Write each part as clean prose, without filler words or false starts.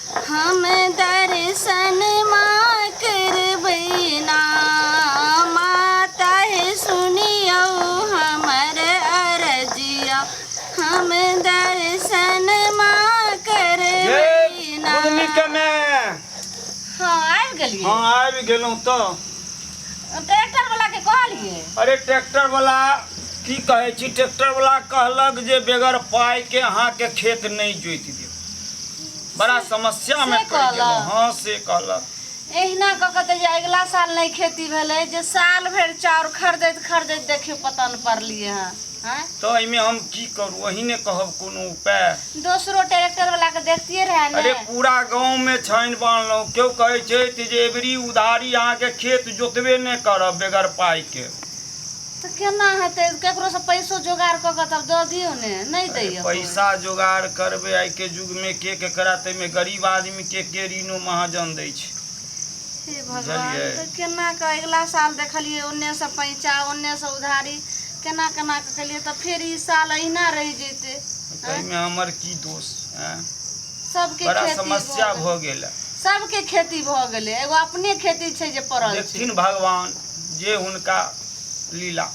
हम दर्शन माँ करबै ना। माता हे सुनियौ हमर अरजिया, हम दर्शन माँ करबै ना। बुधनी के माय। हाँ, आबि गेलियै? हाँ, आबि गेलहुँ। तऽ ट्रैक्टर वाला के कहलियै? अरे, ट्रैक्टर वाला की कहै छी, ट्रैक्टर वाला कहलक जे बगैर पाइ के अहाँके खेत नहि जोति देब। बड़ा समस्या मे से पड़ि गेलहुँ। कहलक? हाँ, से कहलक। एहिना कऽ कऽ तऽ जे अगिला साल नहि खेती भेलै, जे साल भरि चाउर खरीदैत खरीदैत देखियौ पतन पड़लियै हँ। आँय? तऽ एहिमे हम की करू? अहीं ने कहब कोनो उपाय। दोसरो ट्रैक्टर वाला के देखतियै रहे ने। अरे, पूरा गाँव मे छानि बान्हलहुँ। केओ कहै छै जे एबरी उधारी अहाँके खेत जोतबे नहि करब बगैर पाइ के। तऽ केना हेतै? केकरो से पैसो जोगाड़ कऽ कऽ तब दऽ दियौ ने। नहि अरे, दैया कोइ? पैसा जोगाड़ करबै आइ के युग मे के केकरा? ताहिमे गरीब आदमी के के ऋणो महाजन दै छै? हे भगवान! बुझलियै? तऽ केना कऽ अगिला साल देखलियै, ओन्नेसँ पैंचा, ओन्नेसँ उधारी, केना केना कऽ केलियै, तऽ फेर ई साल अहिना रहि जेतै। ताहिमे हमर की दोष, आँय? सबके बड़ा खेती समस्या भऽ गेलै। भऽ गेल है। सबके खेती भऽ गेलै, एगो अपने खेती छै जे पड़ल छै। देखथिन भगवान, जे हुनका लीला।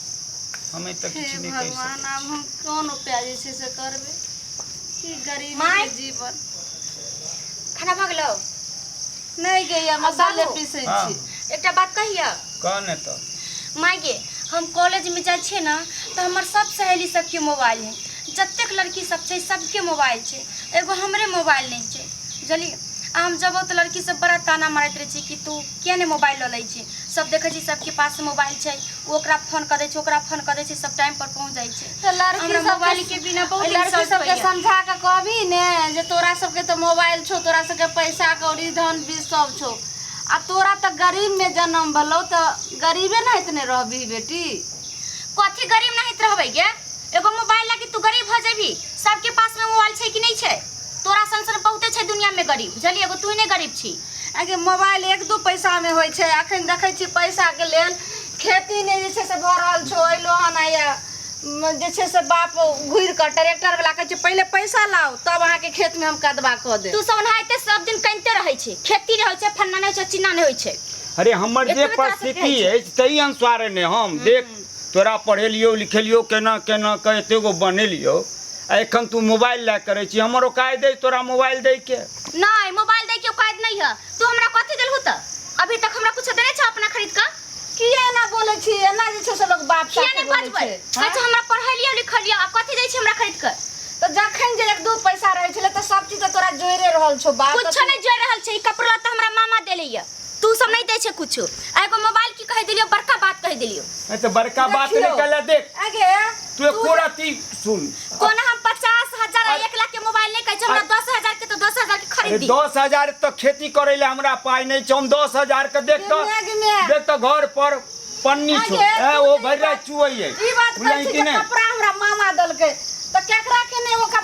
हमे तऽ हे किछु नहि कहि भगवान! सकै। आब हम कोन उपाय जे छै से करबै? की गरीबी माय। के जीवन। खाना भऽ गेलौ? नहि गैया, मसाले बाबू। पीसै छी। एकटा बात कहिया? कह ने तऽ। माय गे, हम कॉलेजमे जाइ छियै ने, तऽ हमर सब सहेली सबके मोबाइल है। जतेक लड़की सब छै, सबके मोबाइल छै, एगो हमरे मोबाइल नहि छै, बुझलियै? आ हम जबो तऽ लड़की सब बड़ा ताना मारैत रहै छै कि तू किया नहि मोबाइल लऽ लै छी? सब देखै छी, सबके पास मोबाइल छै, ओ ओकरा फोन कऽ दै छै, ओकरा फोन कऽ दै छै, सब टाइम पर पहुँच जाइ छै। तऽ लड़की हमरा सबके मोबाइल के बिना बहुत लड़की इंसल्ट सबके होइया। समझा कऽ कहबी ने जे तोरा सबके तऽ मोबाइल छौ, तोरा सबके पैसा कौड़ी धन बीज सब छौ, आ तोरा तऽ गरीब में जन्म भेलौ, तऽ गरीबे नाहित ने रहबही बेटी? कथी गरीब नाहित रहबै गे? एगो मोबाइल लागी तू गरीब हो जेबही? सबके पास में मोबाइल छै कि नहि छै? तोरा सन सन बहुते छै दुनिया में गरीब, बुझलियै? एगो तू ही नहि गरीब छी। आगे, मोबाइल एक दू पैसा में होइ छै? अखन देखै छी पैसा के लेल खेती नहि जे छै से भऽ रहल छौ। अयलो हन आया जे छै से बाप घुरि कऽ, ट्रैक्टर वाला कहै छै, पहिले पैसा लाउ तब अहाँके खेत में हम कदबा कऽ देब। तू सब ओनाहिते सब दिन कनिते रहै छै। खेती नहि होइ छै, फन्ना नहि होइ छै, चिन्ना नहि होइ छै। अरे, हमर जे एतबे तोरा सबके परिस्थिति होइ छै। अछि ताहि अनुसारे ने हम। देख, तोरा पढ़ेलियौ लिखेलियौ, केना केना कऽ एते गो बनेलियौ, आ एखन तू मोबाइल लए करै छी। हमर औकात अइ तोरा मोबाइल दै के? नहीं, मोबाइल दै के औकात नहीं है। तू हमरा कथी देलहु तऽ? अभी तक हमरा कुछ देने छ अपना खरीद कऽ? किया एना बोलै छी? एना जे छै से लोक बाप किया साथे नहीं बोलै बजबै? छै? कहै छै हमरा पढ़ेलियो लिखलियो, आ कथी दै छै हमरा खरीद कऽ? तऽ जखन जे एक दू पैसा रहै छलै तऽ सब चीज तऽ तोरा जोड़े रहल छौ बाप। कुछो नहीं जोड़ रहल छै। ई कपड़ा लत्ता हमरा मामा देले ये, तू सब नहीं दै छै कुछो। आ एगो मोबाइल की कहि देलियो? बड़का बात कहि देलियो। नहीं तऽ बड़का बात देखियौ। नहीं कहले। देख, आगे तू एको रत्ती सुन। कोना हम 50,000 आ 1 लाख के मोबाइल नहीं कहै छै। हमरा 10,000 के तऽ 10,000 के अरे, खरीद दी। 10,000 तऽ खेती करै ले हमरा पाइ नहि छै। हम 10,000 के देख तऽ गे गे माय। देख तऽ, घर पर पन्नी छौ। आगे, ए, तू ओ तऽ भरि ई राति चुअइ ई बात कहै बुझलही छी कि जे नहि? कपड़ा हमरा मामा देलकै, तऽ केकरा के नहि ओ कपड़ा